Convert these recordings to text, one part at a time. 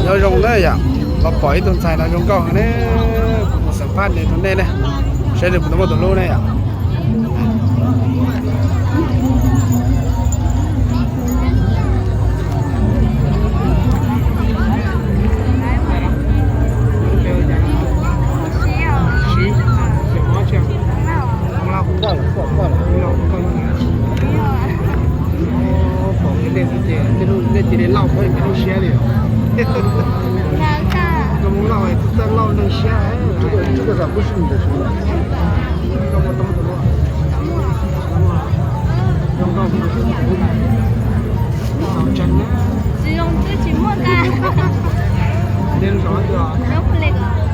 Nyob zoo na yom, los pom ib tug ntxhais no zoo nkauj heev ne, kuv mus xam phaj nws rau nej ne, saib nws puas tau muaj tus hlub ne yom. Pom nej tus ces nej cia li lauj koj ib lub siab li. Koj Hmoob lauj, txawj lauj neeg siab. Tsis zoo twb tsis muaj tas.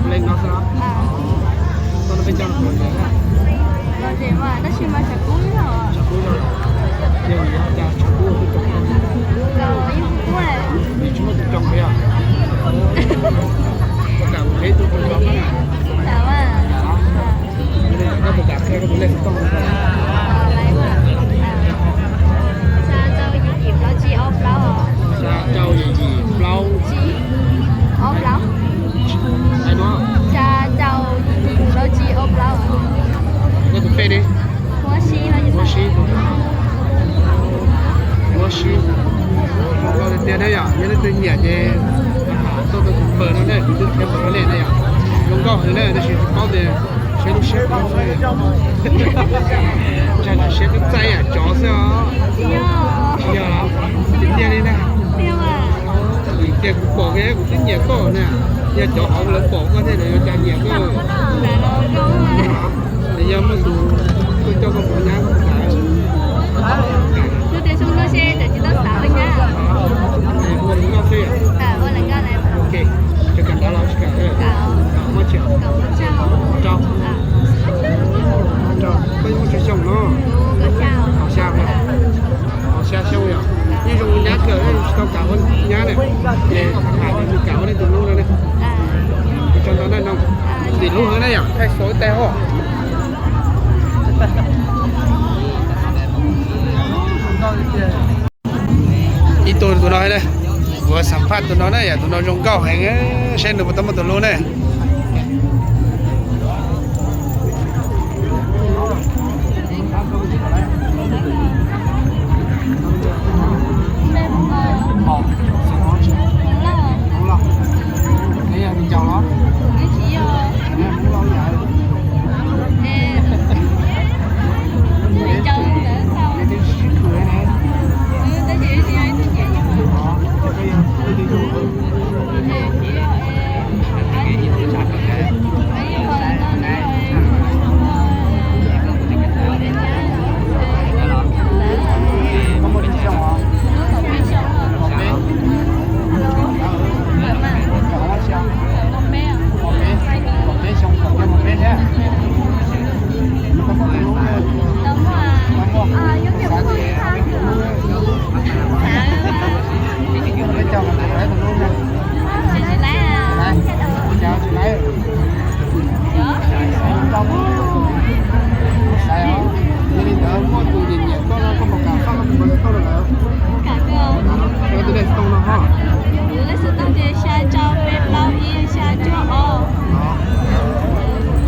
Leej no xwb los? Tau no peb coj los zem mas, tab sis mas tshav kub yog. Tshav kub yog, yog cas tshav kub twb coob. Yeej tsis muaj tus coob li os. Puas kam qhia tus coob no? Koj puas kam qhia koj tus lej xov tooj? Xya rau yim yim plaub tsib ob plaub. Xya rau yim yim plaub. Tsib ob plaub. Hais no. Xya rau yim yim plaub tsib ob plaub. Koj tus pej ne? Huab Sib. Huab Sib. Huab Sib. Zoo nkauj tiag tiag ne yom, yog leej twg nyiam ces tuaj rau kuv npawb no ne, kuv twb qhia npawb rau nej ne yom. Zoo nkauj heev ne, tab sis tsis paub tias siab lub siab kub xwb. Ntshai tsam siab twb txaij yam cov xwb os. Tsis yog los? Tiag tiag li na. Tiag kuv pom koj kuv twb nyiam koj na. Yog cov hauv lawv pom koj thiab lawv yuav cas nyiam koj. Nws yog muaj tus tuaj coj koj mus nyab koj puas kam? Ua lawv nkauj xwb. Ok, tsis kam nrad los tsis kam. Muaj tsis? Rau. Koj muaj tsawg xyoo no? Kaum xya. Kaum xya xyoo yom. Yeej zoo nyab kawg, tsis tau kam ua nyab na. Ces tham tham mus kam ua nej tus hlub no ne. Ua tsaug ntau na noog. Tim lub heev na yom, thaij xov ib tais hos. Ib tug tus no na, kuv xam phaj tus no na yom, tus no zoo nkauj heev, saib nws puas tau muaj tus hlub ne. Yog li ntawd muaj tus nyiam nyiam koj no koj puas kam faj koj tus npawb xov tooj rau lawv? Koj tus lej xov tooj no ho.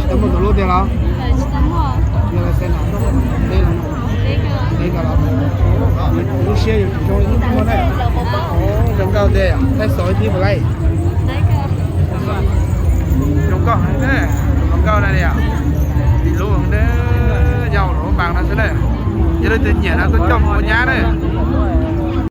Tsis tau muaj tus hlub tiag los? Yog lawv xav na, teb los no. Teb los no. Lub siab yuav tsum zoo li ub muaj na. Zoo nkauj tiag, thaij xov ib thib puas laij? Zoo nkauj heev, zoo nkauj na yom. Tim lub heev na, yau los mas no xwb na. Yog leej twg nyiam no tuaj coj mus ua nyab na.